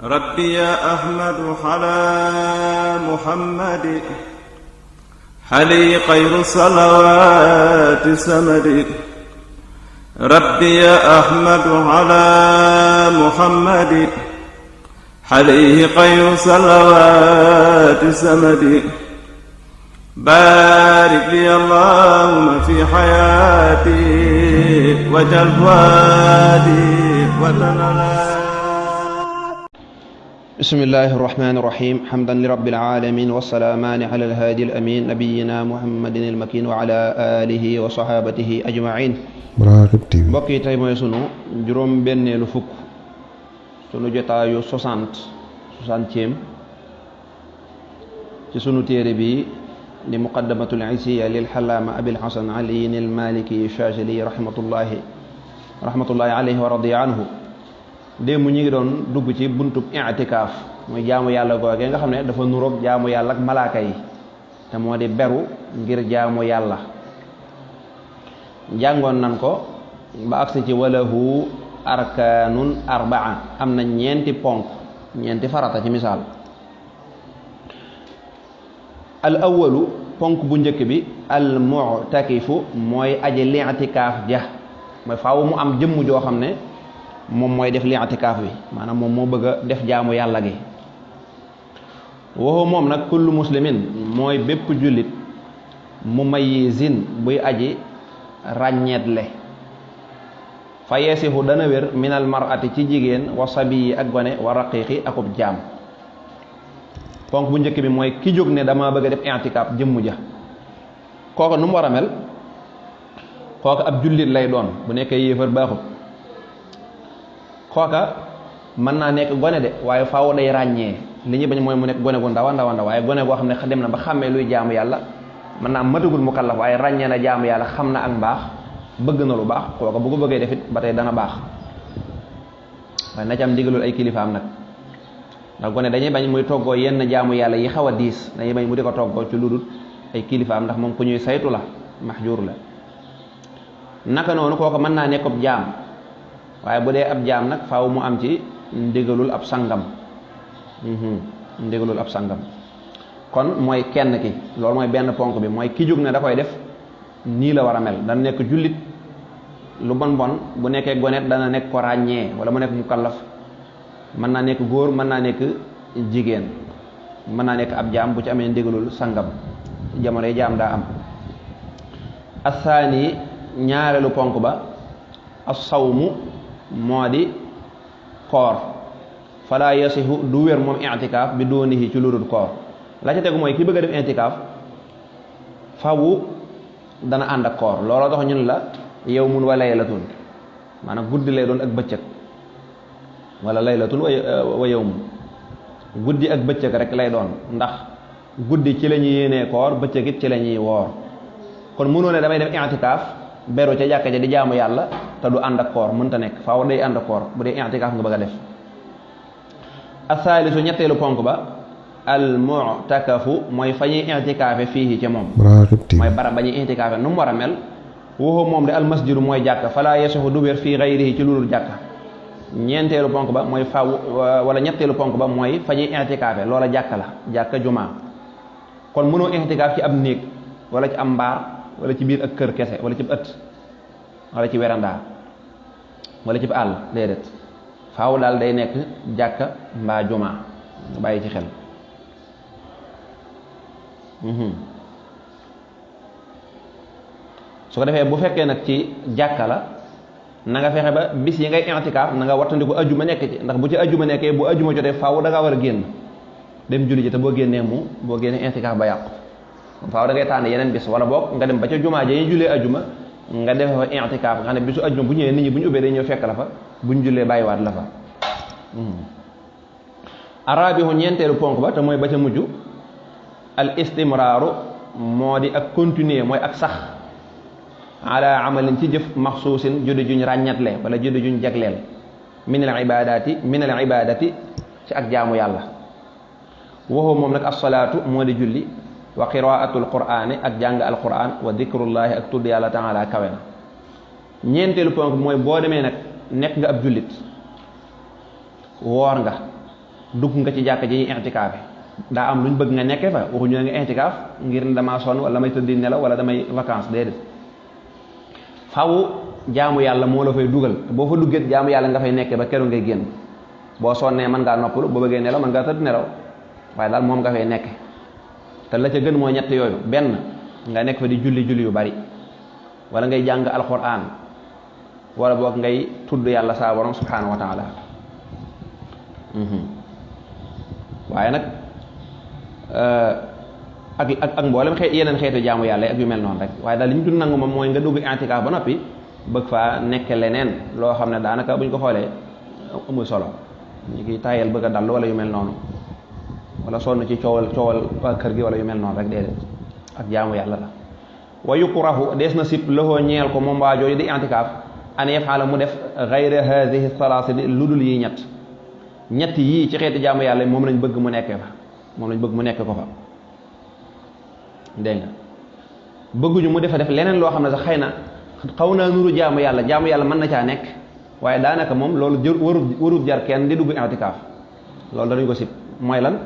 ربي يا أحمد على محمد حلي خير صلوات سمد. ربي يا أحمد على محمد حليه خير صلوات سمد. بارك لي اللهم في حياتي وجل فؤادي وتنالي. بسم الله الرحمن الرحيم. حمدا لرب العالمين والسلامان على الهادي الأمين نبينا محمد المكين وعلى آله وصحابته أجمعين. mbokk yi tey mooy sunu juróom benneelu fukk sunu jotaayu 60e ci sunu téere bi di muqaddamatul isiya lil xalaama abil hasan aliyin al maliki shajili rahmatullahi alayhi wa radiya anhu. démb ñu ngi doon dugg ci buntub i'tikaaf mooy jaamu yàlla googee nga xam ne dafa nuroog jaamu yàlla ak malaaka yi te moo di beru ngir jaamu yàlla. jàngoon nan ko ba agsi ci walahu arkaanun arbaa, am na ñeenti ponk, ñeenti farata ci misaal. al awalu ponk bu njëkk bi al mu'takifu mooy aji li'tikaaf ja, mooy faaw mu am jëmm joo xam ne moom mooy def li'tikaaf bi, maanaam moom moo bëgg a def jaamu yàlla gi. waxoo moom nag kullu muslimin mooy bépp jullit mumayyizin buy aji ràññeetle. fa yeesifu dana wér minal mar'ati ci jigéen wa sabiyi ak gone wa raqiqi akub jaam. ponk bu njëkk bi mooy ki jóg ne dama bëgg a def i'tikaaf jëmm ja, kooka nu mu war a mel, kooka ab jullit lay doon. bu nekkee yéefar baaxut. kooka mën naa nekk gone de waaye faaw day ràññee. li ñu bañ mooy mu nekk gone gu ndaw waaye gone goo xam ne dem na ba xàmmee luy jaamu yàlla, mën naa matagul mukallaf waaye ràññee na jaamu yàlla, xam na ak mbaax, bëgg na lu baax. kooka bu ko bëggee def it ba tey dana baax, waaye na ci am ndigalul ay kilifaam nag. ndax gone dañuy bañ muy toggoo yenn jaamu yàlla yi xaw a diis, dañuy bañ mu di ko toggoo ci lu dul ay kilifaam, ndax moom ku ñuy saytu la, mahjur la. naka noonu kooka mën naa nekk ab jaam, waaye bu dee ab jaam nag faaw mu am ci ndigalul ab sangam. ndigalul ab sangam kon mooy kenn ki. loolu mooy benn ponk bi, mooy ki jóg ne da koy def nii la war a mel. dana nekk jullit lu bon bu nekkee gonet dana nekk ko ràññee, wala mu nekk mukallaf. mën naa nekk góor, mën naa nekk jigéen, mën naa nekk ab jaam bu ci amee ndigalul sangam. jamono yi jaam daa am. asaani ñaareelu ponk ba as-sawmu moo di koor. fala yasihu du wér moom i'tikaaf bi doonihi ci lu dul koor. la ca tegu mooy ki bëgg a def i'tikaaf fawu dana ànd ak koor. looloo tax ñun la yawmun wa laylatun, maanaam guddi lay doon ak bëccëg, wala laylatun wa yawmun, guddi ak bëccëg rek lay doon. ndax guddi ci la ñuy yéenee koor, bëccëg it ci la ñuy woor. kon mënoo ne damay def i'tikaaf beru ca jàkka ja di jaamu yàlla te du ànd ak koor, mënta nekk. faaw day ànd ak koor bu dee i'tikaaf nga bëgg a def. asaalisu ñetteelu ponk ba al mu'takafu mooy fa ñuy i'tikaafe fii ca moom, mooy barab ba ñuy i'tikaafe nu mu war a mel. waxoo moom de al masjidu mooy jàkka. fala yasuhu du wér fii ghayrihi ci lu dul jàkka. ñeenteelu ponk ba mooy wala ñetteelu ponk ba mooy fa ñuy i'tikaafe loola jàkka la, jàkka jumaa. kon mënoo i'tikaaf ci ab néeg, wala ci am mbaar, wala ci biir ak kër kese, wala ci ëtt, wala ci werandaa, wala ci àll. déedéet, faaw daal day nekk jàkka mbaa jumaa. nga bàyyi ci xel. su ko defee bu fekkee nag ci jàkka la, na nga fexe ba bis yi ngay i'tikaaf na nga wattandiku ajjuma nekk ci. ndax bu ci ajjuma nekkee, bu ajjuma jotee faaw da ngaa war a génn dem julli ji, te boo génnee i'tikaaf ba yàqu. faaw da ngay tànn yeneen bis, wala boog nga dem ba ca jumaa ja ñu jullee ajjuma nga def fa i'tikaaf, nga xam ne bisu ajjuma bu ñëwee nit ñi bu ñu ubbee day ñëw fekk la fa, bu ñu jullee bàyyiwaat la fa. arabihu ñeenteelu ponk ba te mooy ba ca mujj al istimraaru moo di ak continuer, mooy ak sax ala amalin ci jëf maxsuusin juddu juñ ràññatle wala juddu juñ jagleel min al ibadati ci ak jaamu yàlla. waxoo moom nag as-salaatu moo di julli, wa qiraatul qur'aani ak jàng al qur'aan, wa dikrullahi ak tudd yàlla taala kawe na. ñeenteelu ponk mooy boo demee nag nekk nga ab jullit, woor nga, dugg nga ci jàkka ji i'tikaaf daa am luñ bëgg nga nekkee fa waxuñu ne nga i'tikaaf ngir ne damaa sonn wala damay tëddi nelaw wala damay vacances déedéet faw jaamu yàlla moo la fay dugal boo fa duggee jaamu yàlla nga fay nekkee ba keroog ngay génn boo sonnee mën ngaa noppalu boo bëggee nelaw mën ngaa tëdd nelaw waaye daal moom nga fay nekke te la ca gën mooy ñett yooyu benn nga nekk fa di julli yu bari wala ngay jàng alquran wala boog ngay tudd yàlla saa borom subhanahu wa taala waaye nag ak mboolem yeneen xeetu jaamu yàlla ak yu mel noonu rek waaye daal li ñu dul nangu moom mooy nga dugg i'tikaaf ba noppi bëgg faa nekk leneen loo xam ne daanaka buñ ko xoolee amul solo ñu ngi tayal bëgg a dal wala yu mel noonu wala sonn ci coowal waa kër gi wala yu mel noonu rek déedéet ak jaamu yàlla la wa yukrahu dees na sib loxoo ñeel ko moom waa jooju di i'tikaaf an yaf'ala mu def gayra hadihi salaasi lu dul yii ñett yii ci xeeti jaamu yàlla moom lañ bëgg mu nekkee fa moom lañ bëgg mu nekk ko fa dégg nga bëgguñu mu defa def leneen loo xam ne sax xëy na xaw naa nuru jaamu yàlla mën na caa nekk waaye daanaka moom loolu warub jar kenn di dugg i'tikaaf loolu danañ ko sib mooy lan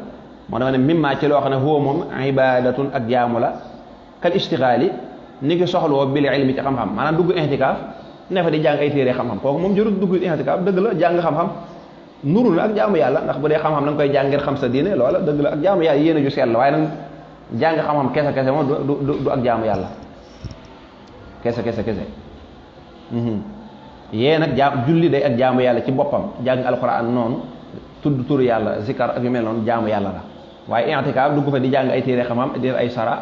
moo dama ne mimma ci loo xam ne huwa moom ibadatun ak jaamu la kal ishtigaali ni ki soxloo bil ilmi ci xam-xam maanaam dugg i'tikaaf ne fa di jàng ay téere xam-xam kooku moom jërut dugg i'tikaaf dëgg la jàng xam-xam nuru na ak jaamu yàlla ndax bu dee xam-xam da nga koy jàng ngir xam sa diine loola dëgg la ak jaamu yàlla yéene ju sell waaye nag jàng xam-xam kese moom du ak jaamu yàlla kese yee nag julli day ak jaamu yàlla ci boppam jàng alxuraan noonu tudd turu yàlla zikar ak yu mel noonu jaamu yàlla la waaye i'tikaaf dugg fa di jàng ay téere xam-xam di ay sara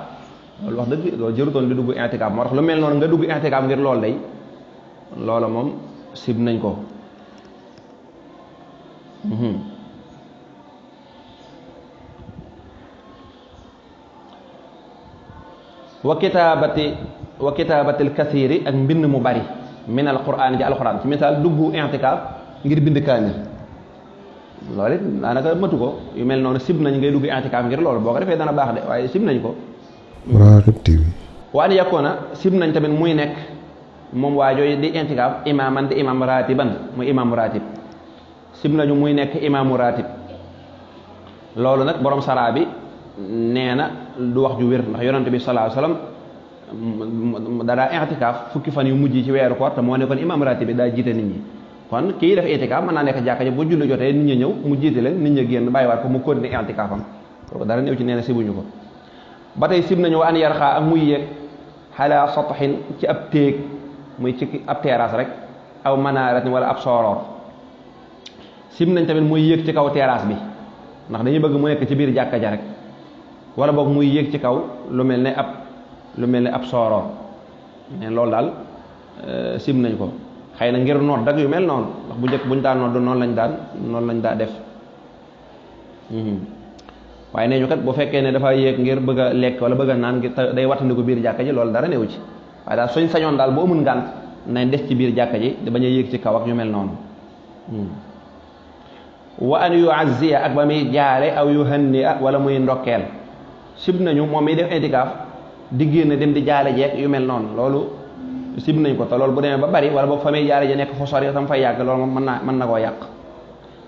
loolu wax dëgg loolu jërutoon di dugg i'tikaaf moo tax lu mel noonu nga dugg i'tikaaf ngir loolu day loola moom sib nañ ko wa kitaabatil kasiiri ak mbind mu bari min alquran ci alquran ci misaal dugg i'tikaaf ngir bind kaamil loolu it daanaka matu ko yu mel noonu sib nañ ngay dugg i'tikaaf ngir loolu boo ko defee dana baax de waaye sib nañ ko Raghib TV wa an yakuna sib nañ tamit muy nekk moom waa jooju di i'tikaaf imaaman di imaam raatiban muy imaamu raatib sib nañu muy nekk imaamu raatib loolu nag borom saraa bi nee na du wax ju wér ndax yonante bi sallallahu alayhi wasallam daa i'tikaaf fukki fan yu mujj ci weeru koor te moo nekkoon imaam raatib bi daa jiite nit ñi kon kii def i'tikaaf mën naa nekk jàkka ji bu julli jotee nit ñi ñëw mu jiite leen nit ñi génn bàyyiwaat ko mu continuer i'tikaafam kooku dara néew ci nee na sibuñu ko ba tey sib nañu wa an yarxaa ak muy yéeg xalaa satxin ci ab téeg muy ci ab terrasse rek aw manaaratin wala ab sooroor sib nañ tamit muy yéeg ci kaw terrasse bi ndax dañuy bëgg mu nekk ci biir jàkka ja rek wala boog muy yéeg ci kaw lu mel ne ab sooroor mais loolu daal sib nañ ko xëy na ngir noot dag yu mel noonu ndax bu njëkk buñ daan noot noonu lañ daa def waaye nee ñu kat bu fekkee ne dafa yéeg ngir bëgg a lekk wala bëgg a naan ngir day wattandiku biir jàkka ji loolu dara néew ci waaye daal suñ sañoon daal bu amul ngànt nañ des ci biir jàkka ji bañ a yéeg ci kaw ak yu mel noonu wa an yu'azziya ak ba muy jaale aw yuhanni'a wala muy ndokkeel sib nañu moom mi def i'tikaaf di génn dem di jaale jeeg yu mel noonu loolu sib nañ ko te loolu bu demee ba bari wala boog fa muy jaale ja nekk fa sori tam fay yàgg loolu moom mën na koo yàq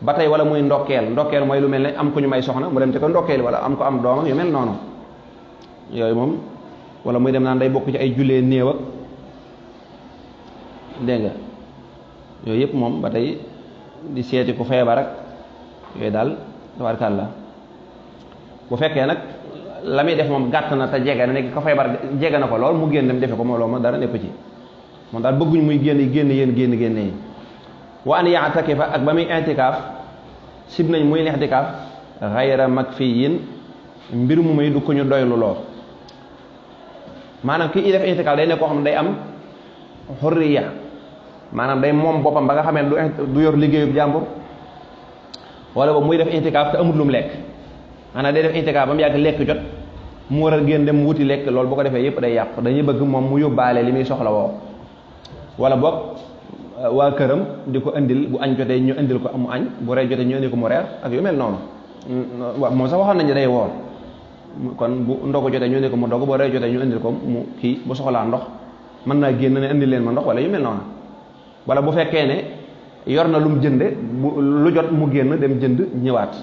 ba tey wala muy ndokkeel mooy lu mel ne am ku ñu may soxna mu dem te ko ndokkeel wala am ko am doom ak yu mel noonu yooyu moom wala muy dem naan day bokk ci ay jullee néew ak dégg nga yooyu yëpp moom ba tey di seeti ku feebar ak yooyu daal tabaarkàlla bu fekkee nag la muy def moom gàtt na te jege na nekk ko feebar jege na ko lool mu génn dem defe ko moom loolu moom dara nekku ci moom daal bëgguñ muy génn génn yi wa an ya'takifa ak ba muy i'tikaaf sib nañ muy i'tikaaf ghayra makfiyin mbir mu may du ko ñu doylu loo maanaam kii def i'tikaaf day nekk koo xam ne day am hurriya maanaam day moom boppam ba nga xamee du yor liggéeyub jàmbur wala boobu muy def i'tikaaf te amul lu mu lekk maanaam day def i'tikaaf ba mu yàgg lekk jot mu war a génn dem wuti lekk loolu bu ko defee yëpp day yàqu dañuy bëgg moom mu yóbbaale li muy soxla woo wala boog waa këram di ko indil bu añ jotee ñu indil ko mu añ bu reer jotee ñu indil ko mu reer ak yu mel noonu moom sax waxoon nañu day woor kon bu ndogu jotee ñu indil ko mu ndogu bu reer jotee ñu indil ko mu kii bu soxlaa ndox mën naa génn ne indil leen ma ndox wala yu mel noonu wala bu fekkee ne yor na lu mu jënde lu jot mu génn dem jënd ñëwaat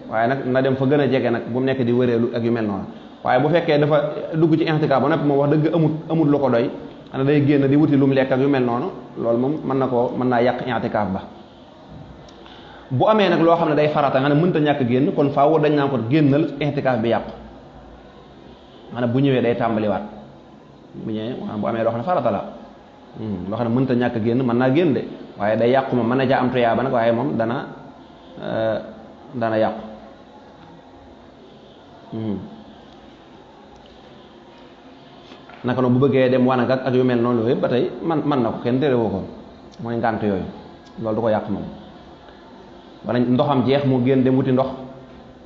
waaye nag na dem fa gën a jege nag bu mu nekk di wëreelu ak yu mel noonu waaye bu fekkee dafa dugg ci i'tikaaf ba noppi moom wax dëgg amut lu ko doy xanaa day génn di wuti lu mu lekk ak yu mel noonu loolu moom mën naa yàq i'tikaaf ba. bu amee nag loo xam ne day farata nga ne mënta ñàkk génn kon faaw dañ naan ko génnal i'tikaaf bi yàqu xanaa bu ñëwee day tàmbaliwaat bu ñëwee bu amee loo xam ne farata la loo xam ne mënta ñàkk génn mën naa génn de waaye day yàqu moom mën na jaa am tuyaaba nag waaye moom dana yàqu. naka noonu bu bëggee dem wanag ak yu mel noonu yëpp ba tey man na ko kenn terewoo ko mooy ngànt yooyu loolu du ko yàq moom. wala ndoxam jeex mu génn dem wuti ndox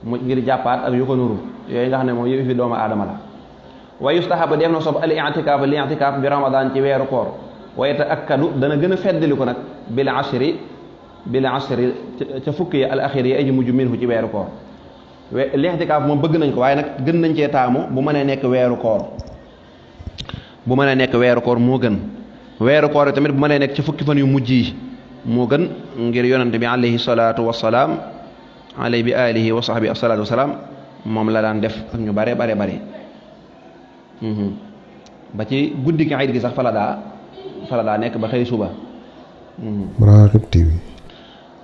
mu ngir jàppaat ak yu ko nuru yooyu nga xam ne moom yëpp fi doomu aadama la. wa yustahabu def na sob al i'tikaaf bi ramadan ci weeru koor wa yata'akkadu dana gën a feddali ko nag bil ashri ca fukki yi al axir yi aji mujj minhu ci weeru koor l'i'tikaaf moom bëgg nañ ko waaye nag gën nañ cee taamu bu mënee nekk weeru koor moo gën weeru koor yi tamit bu mënee nekk ci fukki fan yu mujj yi moo gën ngir yonante bi alayhi salaatu wasalaam alayhi bi alihi wa sahbi asalaatu wasalaam moom la daan def ak ñu bare ba ci guddi gi ayit gi sax fala daa nekk ba xëy suba. Maraaqib TV.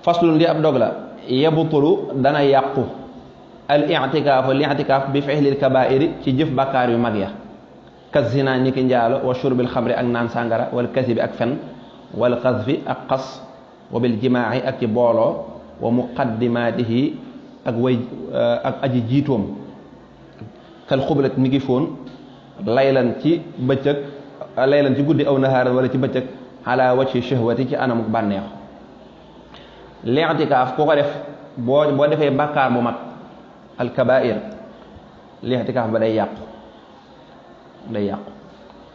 faslun li ab dog la yabtulu dana yàqu al i'tikaaf bi fi'lil kabaa'iri ci jëf bàkkaar yu mag ya ka zina ni ki njaalo wa shurbil xamri ak naan sàngara wal kasibi ak fen wal xasfi ak xas wa bil jimaa'i ak ci booloo wa muqaddimaatihi ak aji jiitoom kal xublat mi ngi foon laylan ci guddi aw nahaaran wala ci bëccëg ala wajhi shahwati ci anamuk bànneexu l'i'tikaaf ku ko def boo defee bàkkaar bu mag al kabaa'ir l'i'tikaaf ba day yàqu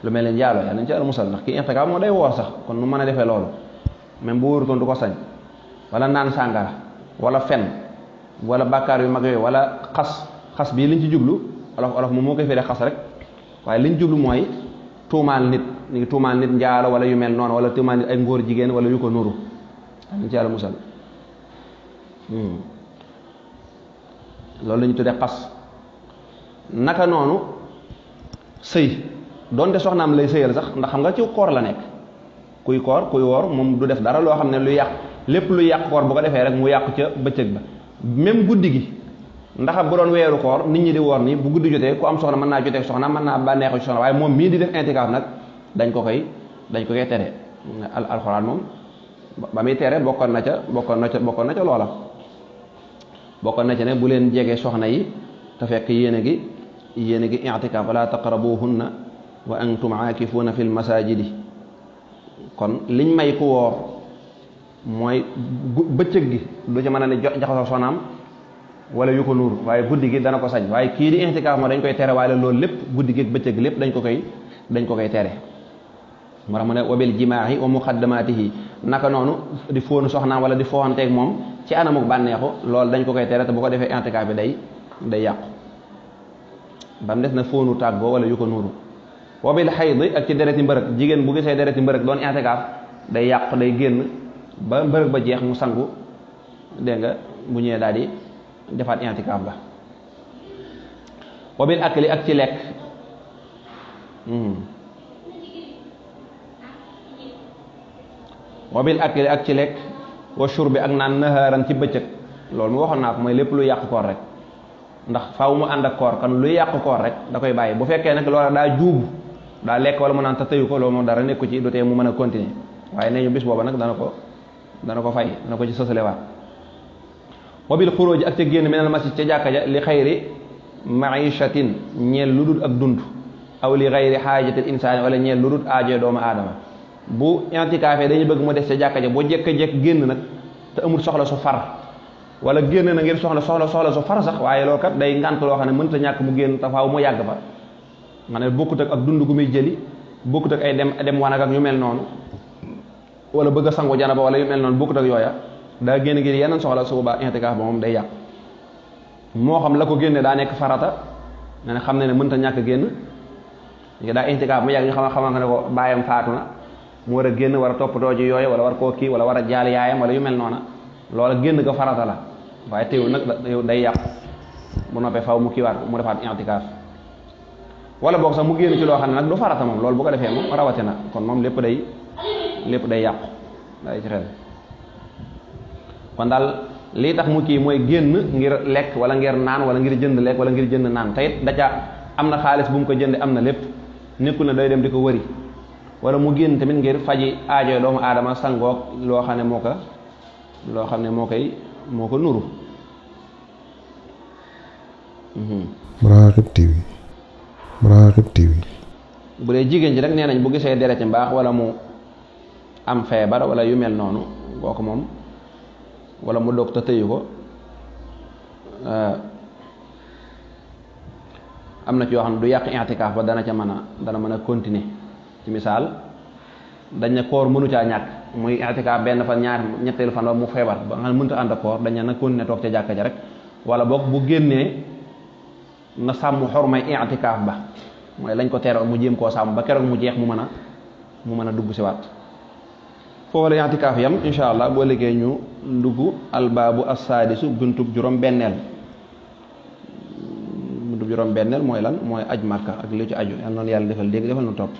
lu mel ne njaaloo yàlla nañ ci al musal ndax kii i'tikaaf moo day woor sax kon nu mën a defee loolu même bu wóorutoon du ko sañ wala naan sàngara wala fen wala bàkkaar yu mag yooyu wala xas bii liñ ci jublu olof moom moo koy fee xas rek waaye liñ jublu mooy tuumaal nit ñu ngi tuumaal nit njaalo wala yu mel noonu wala tuumaal nit ay ngóor jigéen wala yu ko nuru nañ ci yàlla musal loolu la ñu tuddee xas naka noonu sëy doonte soxnaam lay sëyal sax ndax xam nga ci koor la nekk kuy woor moom du def dara loo xam ne lu yàq lépp lu yàq koor bu ko defee rek mu yàqu ca bëccëg ba même guddi gi ndax bu doon weeru koor nit ñi di woor nii bu guddi jotee ku am soxna mën naa jotee soxna mën naa bànneexu ci soxna waaye moom mii di def i'tikaaf nag dañ ko koy tere alxuraan moom ba muy tere bokkoon na ca loola bokkoon na ca ne bu leen jege soxna yi te fekk yéen a ngi i'tikaaf wala taqrabuhunna wa antum aakifuuna fil masaajidi kon liñ may ku woor mooy bëccëg gi du ci mën a ne jaxasoo soxnaam wala yu ko nuur waaye guddi gi dana ko sañ waaye kii di i'tikaaf moo dañ koy tere waaye loolu lépp guddi gi ak bëccëg lépp dañ ko koy tere moo tax mu ne wabil jimaahi wa muqaddamaatihi naka noonu di fóonu soxnaam wala di fooxanteeg moom ci anamuk bànneexu loolu dañ ko koy tere te bu ko defee i'tikaaf bi day yàqu ba mu des na fóonu tàggoo wala yu ko nuuru wabil xayd ak ci dereti mbërëg jigéen bu gisee dereti mbërëg doon i'tikaaf day yàqu day génn ba mbërëg ba jeex mu sangu dégg nga bu ñëwee daal di defaat i'tikaaf ba wabil akli ak ci lekk wabil akli ak ci lekk wa shurbi ak naan nahaaran ci bëccëg loolu mu waxoon naa ko mooy lépp lu yàq koor rek ndax faaw mu ànd ak koor kan luy yàq koor rek da koy bàyyi bu fekkee nag loola daa juubu daa lekk wala mu naan te tëyu ko loolu moom dara nekku ci du tee mu mën a continuer waaye nee ñu bis booba nag dana ko fay dana ko ci sësalewaat wabil xuróoji ak ca génn minal masjid ca jàkka ja li xayri maishatin ñeel lu dul ak dund aw li xayri xaajatil insaani wala ñeel lu dul aajoy doomu aadama bu i'tikaafee dañuy bëgg mu des ca jàkka ja boo jekk-jekk génn nag te amul soxla su far wala génn na ngir soxla su far sax waaye loolu kat day ngànt loo xam ne mënta ñàkk mu génn te faaw mu yàgg fa nga ne bokkut ak dund gu muy jëli bokkut ak ay dem wanag ak yu mel noonu wala bëgg a sangu janaba wala yu mel noonu bokkut ak yooya daa génn ngir yeneen soxla su boobaa i'tikaaf ba moom day yàq moo xam la ko génne daa nekk farata nga ne xam ne mënta ñàkk génn nga daa i'tikaaf mu yàgg ñu xamal ne ko baayam faatu na mu war a génn war a toppatoo ji yooyu wala war koo kii wala war a jaal yaayam wala yu mel noona loola génn ga farata la waaye teewul nag day yàqu bu noppee faw mu kiiwaat mu defaat i'tikaaf wala boog sax mu génn ci loo xam ne nag du farata moom loolu bu ko defee moom rawatina kon moom lépp day yàqu day ci xel kon daal lii tax mu kii mooy génn ngir lekk wala ngir naan wala ngir jënd lekk wala ngir jënd naan te it daca am na xaalis bu mu ko jënd am na lépp nekkul ne day dem di ko wëri wala mu génn tamit ngir faji aajo doomu aadama sangoog loo xam ne moo ko nuru. Maraaqib TV bu dee jigéen ji rek nee nañ bu gisee deret ci mbaax wala mu am feebar wala yu mel noonu kooku moom wala mu dog te tëyu ko am na ci yoo xam ne du yàq i'tikaaf ba dana mën a continuer ci misaal dañ ne koor mënu caa ñàkk muy i'tikaaf benn fan ñetteelu fan ba mu feebar ba nga xam ne mënut a ànd ak koor dañ ne na continuer toog ca jàkka ja rek wala boog bu génnee na sàmm xormay i'tikaaf ba mooy lañ ko teeroon mu jéem koo sàmm ba keroog mu jeex mu mën a dugg si waat foofu la i'tikaaf yam insha allah boo liggéey ñu ndugg albaabu as-saadisu buntub juróom-benneel mooy lan mooy aj Makka ak li ci aju yal noonu yàlla defal dégg defal na topp